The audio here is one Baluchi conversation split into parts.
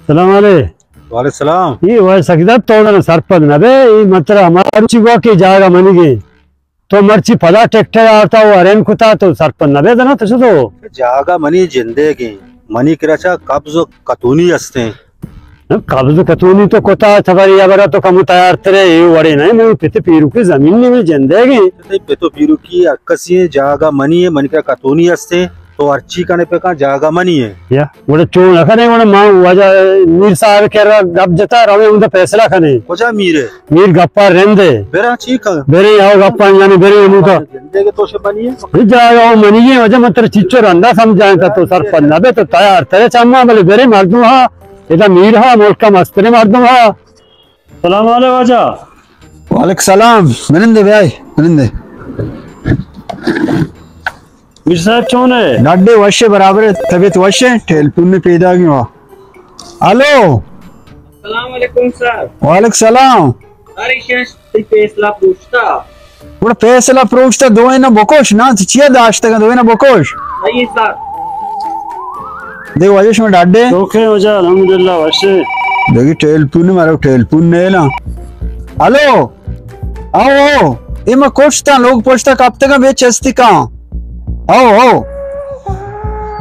سلام علیکم۔ وعلیکم سلام۔ اے وای سکدت تو دن سرپد نہ بے، اے مطلب ہمارا چی گوا کہ جاگہ منی گے۔ تو مرچی پدا ٹریکٹر آرتا و ہرین کتا تو سرپد نہ بے دنا تو چتو؟ جاگہ منی جندے گے، منی کرا چا قبض و کتونی ہستیں۔ نہ، قبض کتونی تو کتا، خبر یا برا تو کم تیار ترے، اے وڑے نہ، میں پت پیروکی زمین نہیں، میں جندے گے۔ تئی پت و پیروکی ہر کسی ہیں، جاگہ منی ہے، منی کرا کتونی ہستیں، تو ہرچی کنے پہ کان جاگہ منی ہے۔ یا، وڑے چون نہ کنے، وڑے ماں واجہ میر صاحب کرا گپ جتا، روے ہم فیصلہ کنے۔ کجا میر ہے؟ میر گپا رندے۔ برا چی کن؟ برے آؤ گپا یعنی برے ہمودا۔ زندگی تو شے بنی ہے؟ اے جاگہ او منی ہے، وجہ من تر چچو رندا سمجھائیں تا تو سرپد نہ بے تو تیار ترے چما بلے برے مردم ہا، ادا میر ہا، ملک مسترے مردم ہا۔ سلام علیکم واجہ۔ وعلیکم سلام۔ منندے بیائے، منندے۔ میر صاحب چون ہے؟ ڈاڈے وشے برابر ہے، طبیعت وشے، ٹیلیفون میں پیدا گیا۔ الو۔ السلام علیکم سر۔ وعلیکم سلام۔ سر، ایشاں تئی فیصلہ پروشتا۔ گڑا فیصلہ پروشتا، دوئینا بکش نا، تو چیا داشتگا دوئینا بکش۔ صحیح سر۔ دیکھ واجہ شما ڈاڈے۔ شکر واجہ، الحمدللہ وشے۔ دیکھ ٹیلیفون مارا ٹیلیفون نیلا۔ الو۔ او، او، اے ما کشتا، لوگ پشتا کپتگا بے چستی کان۔ او، او۔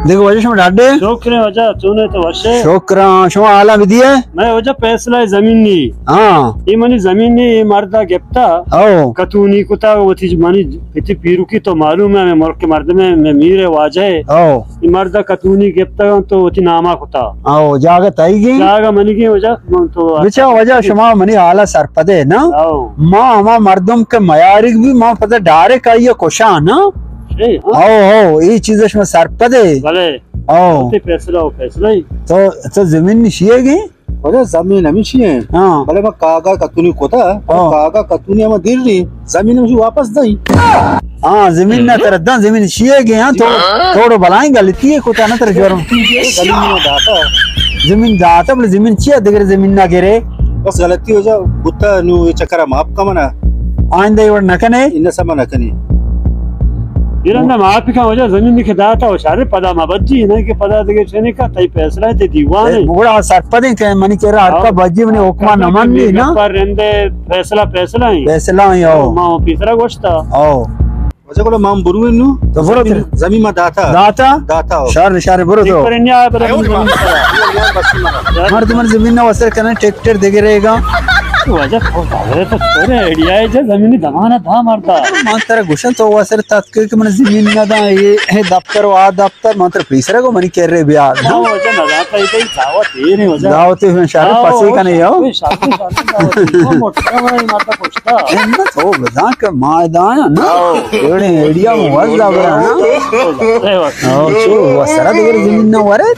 دیکھ واجہ شما ڈاڈے۔ شکر واجہ، چونے تو وشے۔ شکراں، شما حالا بدیے۔ میں واجہ فیصلہ زمین نی۔ ہاں۔ اے منی زمین نی، اے مردا گپتا۔ او۔ کتونی کتا، وتی منی پتی پیروکی تو معلوم ہے، میں ملک مردم ہے، میں میر ہے، واجہ ہے۔ او۔ اے مردا کتونی گپتا تو وتی ناما کتا۔ او، جاگہ تئی گی؟ جاگہ منی گی واجہ، من تو بچا واجہ شما منی حالا سرپدے نا؟ او۔ ما ہما مردم کے میارگ بھی ما پتہ ڈائریکٹ آئیے کشا نا؟ اے، ہاں۔ او، او، اے چیز شما سرپدے؟ بلے۔ او۔ تے فیصلہ ہو، فیصلہ ہی۔ تو، تو زمین نشیے گی؟ واجہ زمین ہمیشی ہیں۔ ہاں۔ بلے ما کاغذ کتونی کوتا، ہاں۔ کاغذ کتونی ہم دیر رہی، زمین ہمیشی واپس دئی۔ ہاں، زمین نہ تر داں، زمین شیے گے ہاں، تو، ہاں۔ تھوڑو بلائیں غلطی ہے کوتا نہ تر جرم۔ زمین نہ داتا۔ زمین داتا، بلے زمین چیا دگر زمین نہ گرے؟ بس غلطی ہو جا، بوتا نو یہ چکر معاف کا منا۔ آئندہ یہ وڑ نہ کنے؟ ان سما نہ کنے۔ یہ رندا معافی کا واجہ، زمین کے داتا و شارے پدا ما بجی، نہیں کہ پدا دگے چنے کا، تئی فیصلہ ہے، تئی دیوان ہے۔ بڑا سرپدیں کہ منی کرا ہر کا بجی منی حکمہ نہ منی نا۔ پر رندے فیصلہ، فیصلہ ہیں۔ فیصلہ ہیں، او۔ ما پیسرا گوشتا۔ او۔ واجہ گڑا ما برویں نو۔ تو برو زمین، تر۔ زمین ما داتا۔ داتا؟ داتا ہو۔ شار، شار برو تو۔ پر انیا ہے، پر زمین۔ مردم زمین نہ وسر کنے، ٹریکٹر دگرے گا۔ واجہ تو، تو ایڈیا ہے، زمین دمانا دا مردا۔ من ترا گوشن تو وسر تات کہ من زمین نہ داں، اے، اے دفتر و آ دفتر، من ترا پیسرا گو منی کرے بیار۔ ہاں، واجہ نہ داتا، اے تئی دعوت اے نہیں واجہ۔ دعوت اے شارے ہاں، پسے کنے یو۔ شارے، شارے، شارے دعوت اے۔ تو موٹر والا ہی ماتا پوچھتا۔ اے نہ تو بزاں کہ ما دایا نا۔ ہاں۔ ایڈے ایڈیا مو واز دا برا نا۔ اے وقت۔ ہاں، چو وسرا دگر زمین نہ ورے۔